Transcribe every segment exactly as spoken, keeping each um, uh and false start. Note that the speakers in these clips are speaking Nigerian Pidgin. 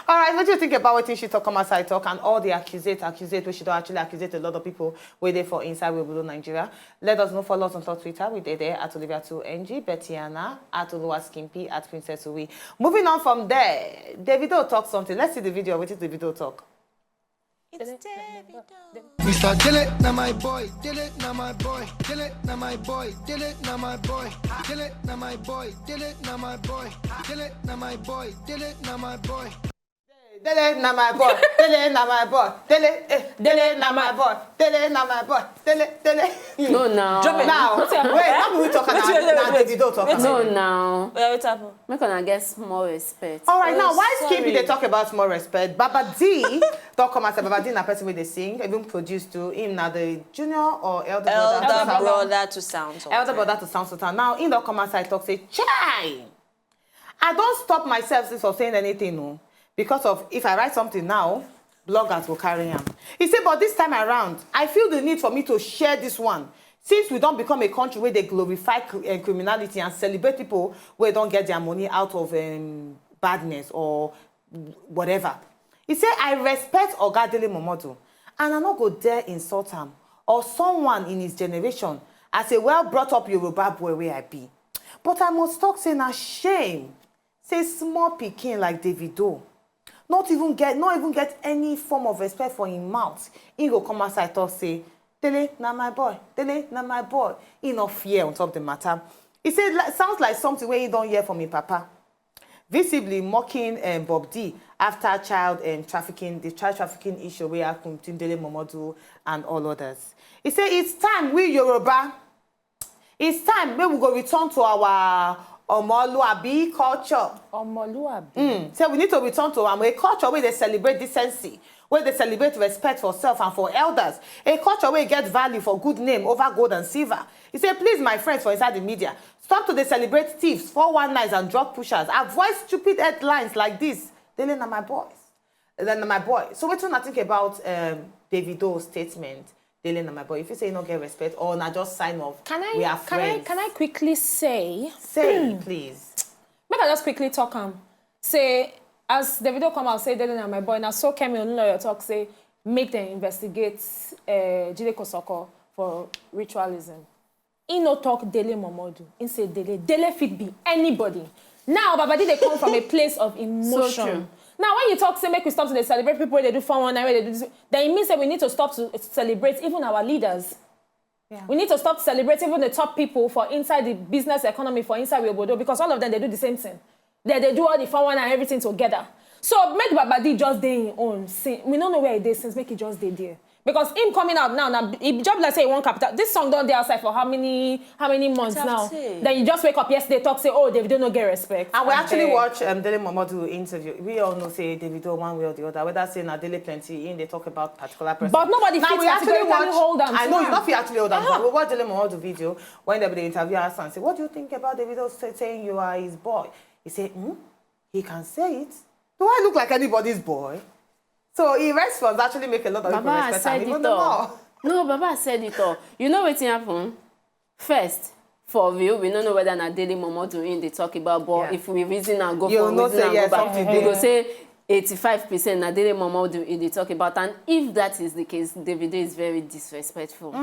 All right, what do you think about what she talk, come outside talk, and all the accusate, accusate, which she don't actually accusate a lot of people where they for inside we below Nigeria? Let us know. Follow us on top Twitter. We there there at Olivia two N G, Betty Anna, at Olua Skimpy, at Princess Uwe. Moving on from there, Davido talk something. Let's see the video. What is the video talk? It's Davido. Mister Dele, na my boy, Dele, na my boy, Dele, na my boy, Dele, na my boy, Dele, na my boy, Dele, na my boy, Dele, na my boy, Dele, na my boy. Dele na my boy, Dele na my boy, Dele, eh, Dele na my boy, Dele na my boy, Dele, Dele. No, now. Drop it. Now, wait, let me talk Wait, about wait, wait, now wait. Davido talk Wait, about. No, now. Wait, wait, happen. Make una get small respect. All right, Oh, now why sorry. Skimpy they talk about small respect? Baba D talk come as Baba D na person wey dey sing, even produce to him na the junior or elder brother. Elder Sound- brother to sound. Sultan. Elder brother to sound Sultan. Now he don come outside talk say, chai, I don stop myself since of saying anything o, because of if I write something now, bloggers go carry am. He say, but this time around, I feel the need for me to share this one since we don become a country wey dey glorify cr- eh, criminality and celebrate people wey don get their money out of um, badness or whatever. He say, I respect Oga Dele Momodu and I no go dare insult am or someone in his generation as a well brought up Yoruba boy wey I be. But I must talk say na shame say small pikin like Davido not even get not even get any form of respect for him mouth. He go come outside talk say, Dele na my boy, Dele na my boy. He no fear on top the matter. He say li- sounds like something wey he don hear from him papa. Visibly mocking um, Bob D after child um, trafficking, the child trafficking issue wey happen between Dele Momodu and all others. He say it's time we Yoruba, it's time wey we go return to our Omoluabi culture. Omoluabi. Mm. Say we need to return to am a culture wey dey celebrate decency, wey dey celebrate respect for self and for elders, a culture wey get value for good name over gold and silver. He say, please, my friends for inside the media, stop to dey celebrate thieves, four one nines and drug pushers. Avoid stupid headlines like this. Dele na my boys. Then my boy. So what do you think about um, Davido's statement? Dele na my boy. If you say you no get respect, or na just sign off. Can I We are can I friends. Can I quickly say? Say please. Make I just quickly talk am. Say as Davido come out say Dele na my boy, na so Kemi Olunloyo talk say make dem investigate uh, Jide Kosoko for ritualism. He no talk Dele Momodu. He say Dele. Dele fit be anybody. Now Baba D dey come from a place of emotion. True. Now when you talk say make we stop to dey celebrate people wey dey do four one nine, wey dey do this, then it means say we need to stop to celebrate even our leaders. Yeah. We need to stop celebrating even the top people for inside the business economy for inside Obodo, because all of them they do the same thing. They they do all the four one nine and everything together. So make Baba D just dey him own. See, we don't know where he dey since. Make he just dey there. Because him coming out now, now he just like say he want capital. This song don dey outside for how many how many months now? Thirteen. Then you just wake up yesterday talk say, oh, Davido no get respect. And we actually Abeg. Watch um, Dele Momodu interview. We all know say Davido one way or the other, whether say na Dele plenty, in they talk about particular person. But nobody Now fit we actually categorically watch. Hold on. I To know am. you not fit actually hold on. Ah. We watch Dele Momodu video when they be the interview ask and say, what do you think about Davido say, saying you are his boy? He say, hmm, he can say it. Do I look like anybody's boy? So he response actually make a lot of people Baba respect said him even it the all. more. No, Baba said it all. You know wetin happen? First, for real, we no know whether na Dele Momodu in dey talk about, but Yeah. if we reason and go You for know reason say and yes, go back, something we dey. Go say eighty-five percent na Dele Momodu in dey talk about, and if that is the case, Davido is very disrespectful.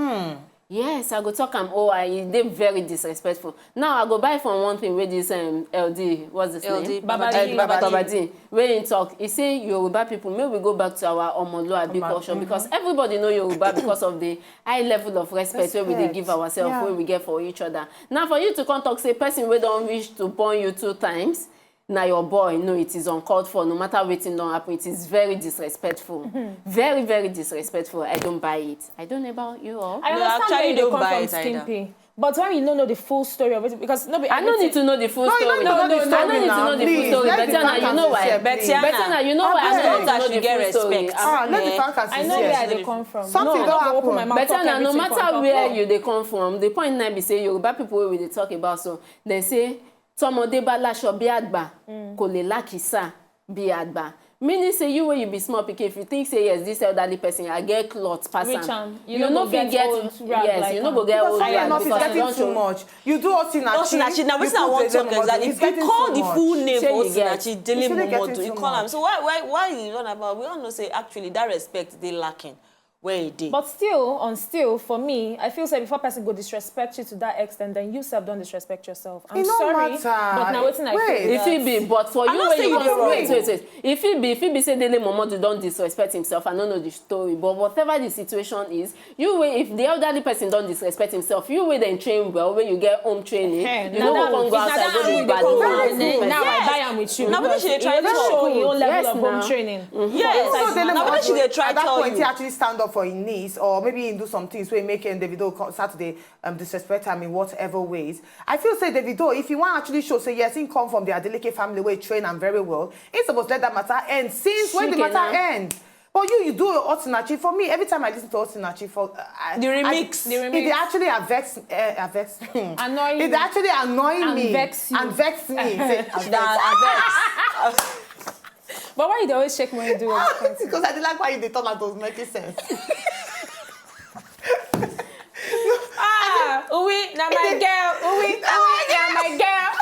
Yes, I go talk am. Oh, I e dey very disrespectful. Now I go buy from one thing wey this um, L D, what's this L D, name? Baba Eh, D. Baba Baba D. Wey he talk, he say Yoruba people, make we go back to our Omoluabi Oma- culture, because everybody know Yoruba because of the high level of respect wey we dey Respect. Give ourselves, Yeah. Wey we get for each other. Now for you to come talk say person wey don reach to born you two times, na your boy, no, it is uncalled for. No matter wetin don happen, it is very disrespectful. Very, very disrespectful. I don't buy it. I don't know about you all. I No, understand actually where you dey don't come buy from, it either. Skimpy. But when you no know the full story of it, because no be I no need everything- to know the full No, you story. don't need to know the I no story need to now. know the Please, full story. let's be Betiana, frank you and know why? sincere, please. Betiana. Betiana, you know why? I Abeg. no need to That know should the get full story. respect. Ah, let me Eh? talk as I it know is. where I dey come from. Something No, don I no go open my happen. mouth, But talk then, no everything matter for where talk. You dey come from, the point now be say Yoruba people wey we dey talk about, so they say tọmọdé bá láṣọ bí àgbà kò lè lákìsà. be agba. Meaning say you, when you be small pikin, if you think say, yes, this elderly person, I get cloth pass Reach am, am. You no go get old rag yes, like you no am. go get old Because rag you're not because you getting don too show. Much. You do Osinachi. Osinachi, now wetin I wan talk exactly, if you call the full name Shey for you get? Osinachi, Dele It's really Momodu, getting you too call am. Much. So why why why you run about? We all know say actually that respect dey lacking where e dey. But still, on still, for me, I feel say before person go disrespect you to that extent, then you sef don disrespect yourself. I'm E no sorry, matter. But now wetin I Wait. feel. If it be, but for I'm you not when saying you you dey wrong. wait, wait, wait, wait. If it be, if it be say Dele Momodu don disrespect himself, I no know the story. But whatever the situation is, you wey if the elderly person don disrespect himself, you wey dem train well, wey you get home training, Hey, you na no that- go come go if na outside that go angle dey you dey bad come mouth from, person. now I Yes. buy am with you. Na wetin she dey try Because talk. you show your own level Yes, of home now. training. Yes. So then Na what wetin she do? dey try At that tell point, you. He actually stand up for his knees, or maybe he do some things wey make him Davido come Saturday um, disrespect am in whatever ways. I feel say Davido, if he wan actually show say yes, he come from the Adeleke family wey train am very well, he suppose let that matter end since when the Shikena. Matter end. But you, you do Osinachi. For me, every time I listen to Osinachi, for uh, I, The I- remix. The it dey actually vex, uh, vex. Annoy It you. annoy And me vex you. And vex me. Say, I vex. That I vex. But why you dey always shake when you do what? Because I dey like why you dey turn am to making sense. Ah, Uwi, na my girl. Uwi, Uwi, na my girl.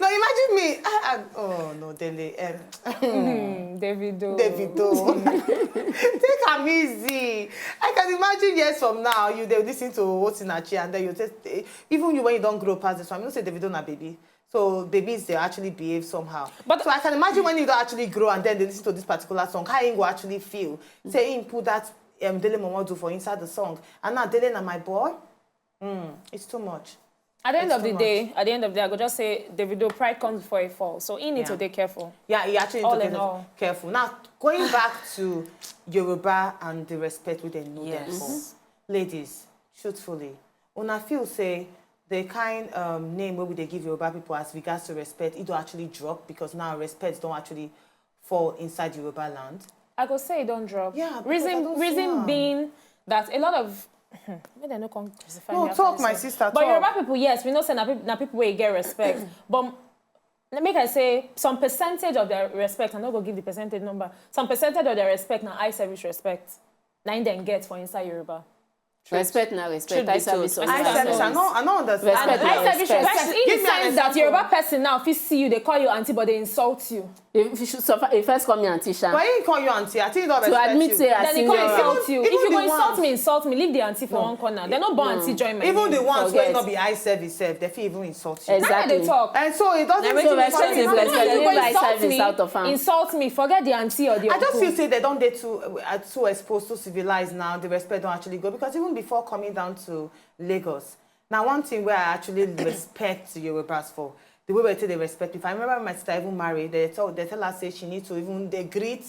No, imagine me. I, I, oh no, Dele. Um, Hmm, Davido. Davido. Take am easy. I can imagine years from now, you dey listen to Osinachi and then you take, even you when you don grow past this one, you know say Davido na baby. So babies dey actually behave somehow. But So I can imagine when you don actually grow and then dey listen to this particular song, how you go actually feel. Say him put that um, Dele Momodu for inside the song. And now Dele na my boy. Mm, it's too much. At the end It's of the too day, at the end of the day, I go just say Davido, pride comes before a fall. So he need to Yeah. dey careful. Yeah, he actually All need to in get all. Careful. Now, going back to Yoruba and the respect we dem know them Yes. for. Ladies, truthfully, una feel say the kind um, name wey we dey give Yoruba people as regards to respect, it don actually drop because now respect don actually fall inside Yoruba land. I go say e don drop. Yeah, because reason I don see reason am. Being that a lot of make dem no come crucify No, me after talk, this my one. sister, But talk. Yoruba people, yes, we know say na people, na people wey get respect. But make I say some percentage of their respect, I no go give the percentage number. Some percentage of their respect na eye service respect. Na im dem get for inside Yoruba. Respect na respect. Truth Eye be service told. of I Respect. service, I know, I know understand. Respect. And eye service Respect. respect in Give the me an sense that example. Yoruba person now fit see you, dey call you auntie, but dey insult you. If you should suffer, if first call me auntie Sha. But he call you auntie. I think you don't To respect admit you. say I Then they senior come am. insult you. Even If you the go insult ones. Me, insult me, leave the auntie for one corner. They no born auntie join my Even the name. ones wey Forget. No be eye service sef, they fit even insult you. Exactly. Now they talk. And so it doesn't Na even wetin make respect sense. is Respect. If you go Leave eye insult service me, out of am. Insult me, forget the auntie or the I just uncle. Feel say they don't dey too uh, too exposed, too civilized now. The respect don't actually go because even before coming down to Lagos, now one thing where I actually respect Yorubas for the way they take the respect. If I remember my sister even married, they tell they tell her say she need to even they greet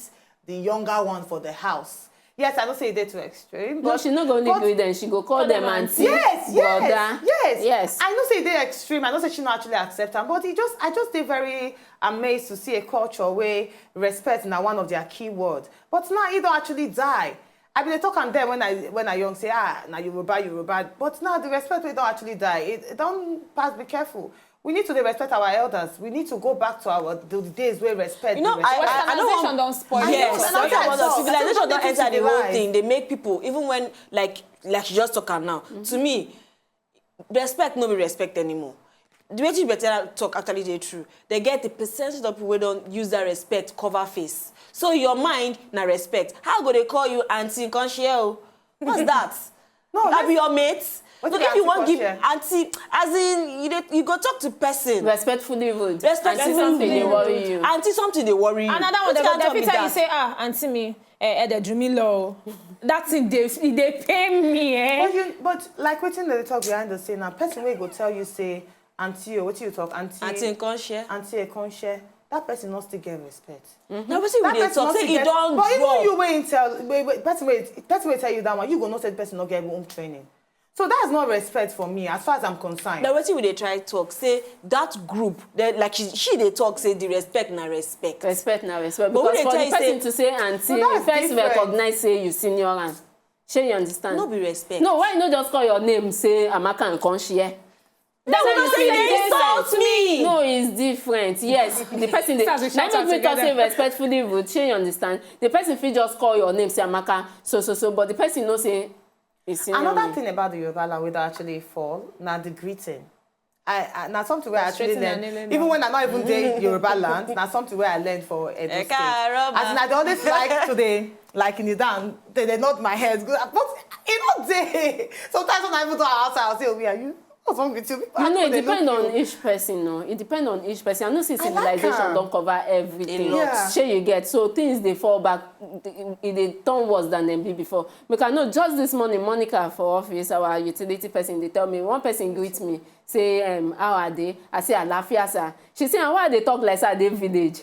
the younger one for the house. Yes, I don't say they too extreme. No, But she no go only but- do it then she go call Call them them auntie. auntie. Yes, yes, Brother. Yes. Yes. I know say they extreme. I know say she not actually accept them, but it just I just stay very amazed to see a culture where respect now one of their key words. But now it don't actually die. I been dey talk am then when I when I young say ah now Yoruba Yoruba, but now the respect we don't actually die. It, it don't pass. Be careful. We need to dey respect our elders. We need to go back to our the days where respect. You know, dey I, respect. I, I don't Westernization want. Don spoil Yes, it. I don't want Yes, us. Civilization don't don't get enter the whole civilized. Thing. They make people even when like like you just talk am now. To me, respect no be respect anymore. The way you better talk actually dey true. They get the percentage of people who don't use that respect cover face. So your mind na respect. How go they call you auntie nkan share o? What's that? No, That be let's- your mate. What But if if you auntie want come give share? Auntie, as in you dey, you go talk to person. Respectfully rude. Respectfully Auntie, something dey rude. Worry you. Auntie, something dey worry you. Another one, Wetin they kind go talk they be fit tell that? You say ah auntie me, eh, eh, they do me low. That thing they they pay me eh. But, you, but like wetin dem dey talk behind the scene now, person wey go tell you say auntie o, wetin you talk auntie. Auntie nkan share. Auntie e come share. That person not still get respect. Na wetin we That dey person talk not say still e get. don But even drop. You wey tell wait, wait, person wey person wey tell you that one, you go know say the person not get home training. So that's not respect for me as far as I'm concerned. Na wetin we dey try talk say that group, they, like she, she dey talk say the respect na respect. Respect na respect. But we Because dey for tell the you say person to say auntie, No, that's first different. Recognize say you senior am. Shey you understand? No be respect. No, why you no just call your name say Amaka nkan share? They will not say they insult me. No, it's different. Yes, the person dey. Stars will Na shout im out make me talk say together. Respectfully rude. Shey you understand? The person fit just call your name, say Amaka, so so so, but the person know say e senior Another me. Thing about the Yoruba land wey don actually fall na the greeting. I, I na something wey I actually Frustrating learn. and alien Even now. When I no even dey Yoruba land, na something wey I learn for Edo Ẹ State. káàárọ̀ ma. As in, I dey always like to dey like kneel down, dey dey nod my head, but e no dey. Sometimes when I even go outside, I say, "Oh, where are you? What's wrong with you?" People You know, actually it dey depend look on each person, no. It depend on each person. I know say like civilization am. Don cover everything. A lot. Yeah. Shey you get, so things dey fall back, e dey turn worse than dem be before. Make I know, just this morning, Monica for office, our utility person, dey tell me, one person greet me, say, um, "How are they?" I say, "Alafia, sir." She say, "And why I dey talk like say I dey village?"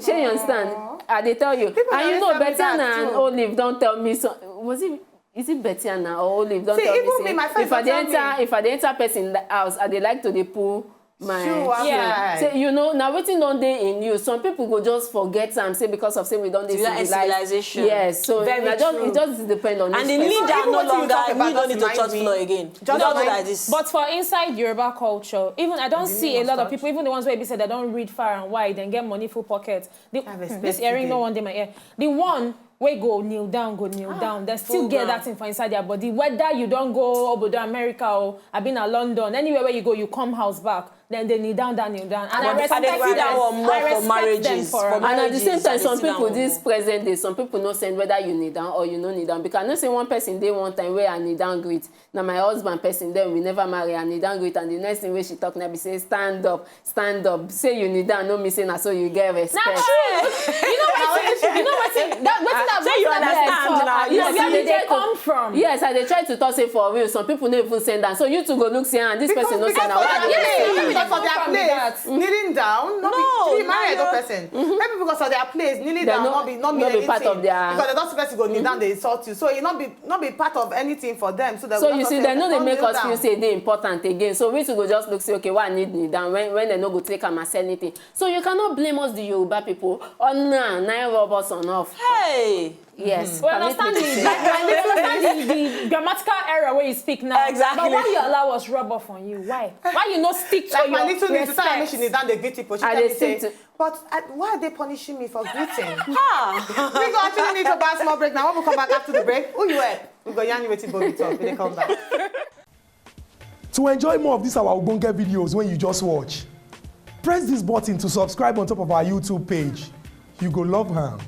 Shey you understand? I dey tell you. People And dey you know, tell me that Betiana and too. Olive don tell me so. Was it, is it Betiana or Olive don See, tell me even say me, my friend if I don dey tell enter, me. If I dey enter person house, I dey like to dey pull my Shoe outside. Say, you know, na wetin don dey in you. Some people go just forget am, say because of say we don dey You are a civilized. Civilization. Yes, so Very na just true. It just depend on And each the person. kneel down no Even wetin you talk longer, about you no just need to remind touch me. floor again. Just Just remind- like this. But for inside Yoruba culture, even I don't see a must lot of touch. People, even the ones where be said they don't read far and wide and get money full pocket. The, I hmm, respect this earring it. No one day my ear. The one where go kneel down, go kneel down. They still full get ground. That thing for inside their body. Whether you don't go Obodo America or I've been a London, anywhere where you go, you come house back. Then they kneel down, down, kneel down. And I But I respect dey feel that them. One more I for respect marriages. Them for For it. And at the marriages, same I time, dey some see that people one this more. Present day, some people no send whether you kneel down or you no kneel down. Because I know say one person dey one time where I kneel down greet. Now my husband person, then we never marry, and kneel down greet, and the next thing wey she talk na be say, "Stand up, stand up." Say you kneel down, no mean say na so you get respect. Not true. You know what? You know what? That, what that So you what that understand for? now. You know Yes, where I they dey come from. Yes, I dey try to talk say for real. Some people no even send down. So you two go look say, "Ah, this person no send down. Why I dey Yeah, send yeah, down?" yeah. Because of their Come from place, that. Kneeling down, no, No, be, she marry na Edo your- person. Maybe because of their place, kneeling down, no- not be not no mean be part anything. Of their Because they don't supposed to go kneel down, they insult you. So it not be not be part of anything for them. So, they So will you not see, say, they no dey "Don't make kneel us feel down." Say they important again. So we to go just look say, "Okay, why I need kneel down?" When when they no go take am as anything. So you cannot blame us, the Yoruba people. On now, nine robots on off. Hey. Yes. We understand the, Permit me to like, we understand the, the grammatical error where you speak now. Exactly. But why you allow us rub off on you? Why? Why you not stick to Like your my little niece, the time respect? She kneel down, they greet people. She I tell dey me say, stick to- "But I, why are they punishing me for greeting?" Ha. We go actually need to buy a small break now. When we come back after the break, who you help? We go yarn you wetin go be talk. We dey come back. To enjoy more of these our ogbonge videos when you just watch, press this button to subscribe on top of our YouTube page. You go love am.